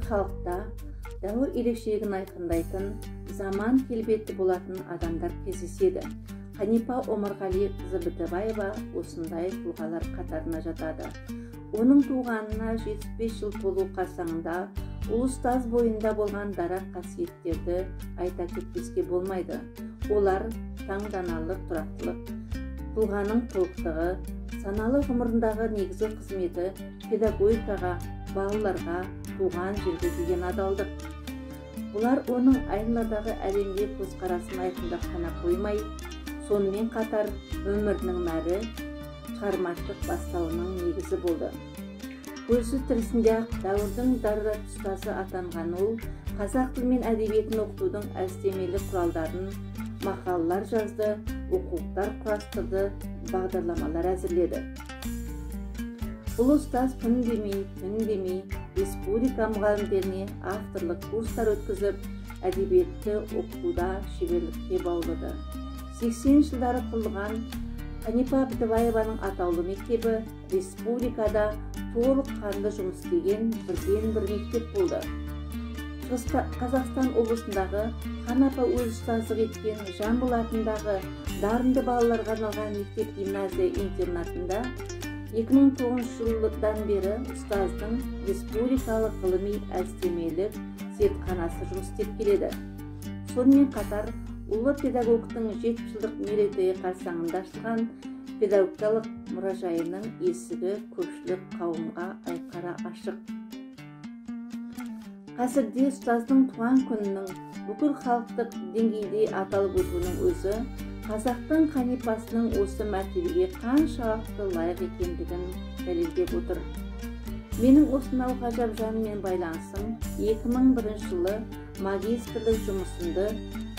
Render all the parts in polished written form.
халықта дәуір ерекшелігін айқындайтын, заман келбеті болатын адамдар кездеседі. Қанипа Омарғалиқызы Бітібаева осындай тұлғалар қатарына жатады. Оның туғанына 75 жыл толу қарсаңында ұлы ұстаз бойында болған дара қасиеттерді айта кетпеске болмайды. Олар таңданарлық тұрақтылық, тұлғаның толықтығы, саналы ғұмырындағы негізгі қызметі педагогикаға, балаларға, туған жерге деген адалдық. Бұлар оның айналадағы әлемге көзқарасын айқындап қана қоймай, сонымен қатар өмірінің мәні, шығармашылық бастауының негізі болды. Көзі тірісінде-ақ дәуірдің дара ұстазы атанған ол қазақ тілі мен әдебиетін оқытудың әдістемелік құралдарын, мақалалар жазды, оқулықтар құрастырды, бағдарламалар әзірледі. Ұлы ұстаз күн демей, түн демей республика мұғалімдеріне авторлық курстар өткізіп, әдебиетті оқытуда шеберлікке баулыды. 80 жылдары құрылған Қанипа Бітібаеваның атаулы мектебі республикада толыққанды жұмыс істеген бірден-бір мектеп болды. Қазақстан облысындағы Хан апа өз ұстаздық еткен Жамбыл атындағы дарынды балаларға арналған мектеп гимназия интернатында 2009 жылдан бері ұстаздың республикалық ғылыми әдістемелік зертханасы жұмыс істеп келеді. Сонымен қатар ұлы педагогтың 70 жылдық мерейтойы қарсаңында ашылған педагогикалық мұражайының есігі көпшілік қауымға айқара ашық. Қазірде ұстаздың туған күнінің бүкіл халықтық деңгейде аталып өтуінің өзі қазақтың Қанипасының осы мәртебеге қаншалықты лайық екендігін дәлелдеп отыр. Менің осынау ғажап жанмен байланысым 2001 жылы магистрлік жұмысымды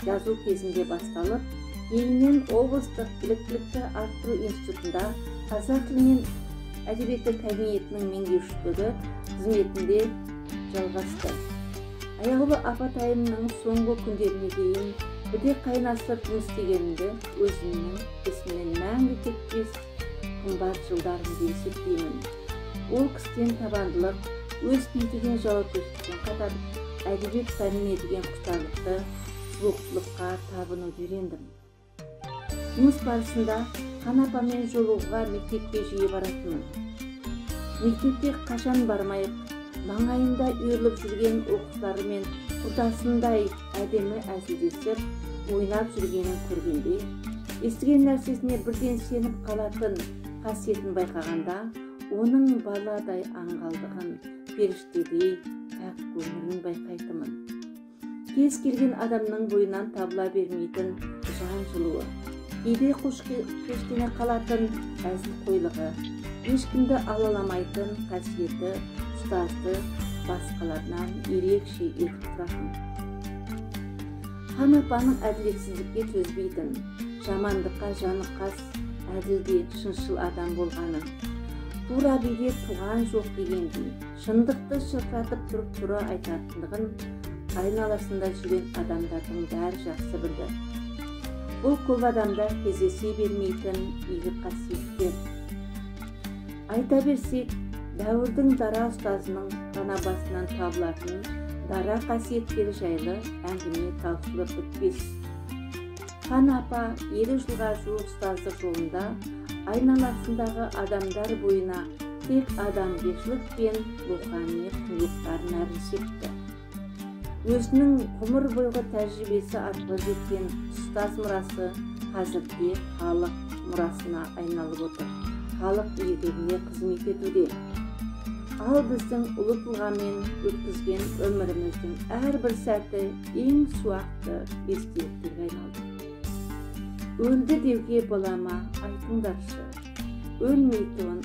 жазу кезінде басталып, кейіннен облыстық біліктілікті арттыру институтында қазақ тілі мен әдебиеті кабинетінің меңгерушілігі қызметінде жалғасты. Аяулы апатайымның соңғы күндеріне дейін біте қайнасып жұмыс істегенімді өзімнің есімнен мәңгі кетпес қымбат жылдарым деп есептеймін. Ол кісіден табандылық, өз ісіне деген жауапкершілікпен қатар әдебиет пәніне деген құштарлықты, сұлулыққа табынуды үйрендім. Жұмыс барысында Хан апамен жолығуға мектепке жиі баратынмын. Мектепке қашан бармайық, маңайында үйіріліп жүрген оқушыларымен құрдасындай әдемі әзілдесіп, ойнап жүргенін көргенде, естіген нәрсесіне бірден сеніп қалатын қасиетін байқағанда, оның баладай аңғалдығын, періштедей пәк көңілін байқайтынмын. Кез келген адамның бойынан табыла бермейтін жан жылуы, кейде қош-кештене қалатын әзілқойлығы, ешкімді алаламайтын қасиеті ұстазды басқаларынан ерекше етіп тұратын. Хан апаның әділетсіздікке төзбейтін, жамандыққа жаны қас, әділ де шыншыл адам болғаны, тура биде туған жоқ дегендей, шындықты шырқыратып тұрып тура айтатындығын айналасында жүрген адамдардың бәрі жақсы білді. Бұл көп адамда кездесе бермейтін игі қасиеттер. Айта берсек, дәуірдің дара ұстазының ғана басынан табылатын дара қасиеттері жайлы әңгіме таусылып бітпес. Хан апа 50 жылға жуық ұстаздық жолында айналасындағы адамдар бойына тек адамгершілік пен рухани құндылықтар нәрін септі. Өзінің ғұмыр бойғы тәжірибесі арқылы жеткен ұстаз мұрасы қазірде халық мұрасына айналып отыр. Халық игілігіне қызмет етуде. Ал біздің ұлы тұлғамен өткізген өміріміздің әрбір сәті ең суақты естеліктерге айналды. Өлді деуге бола ма, айтыңдаршы, өлмейтұғын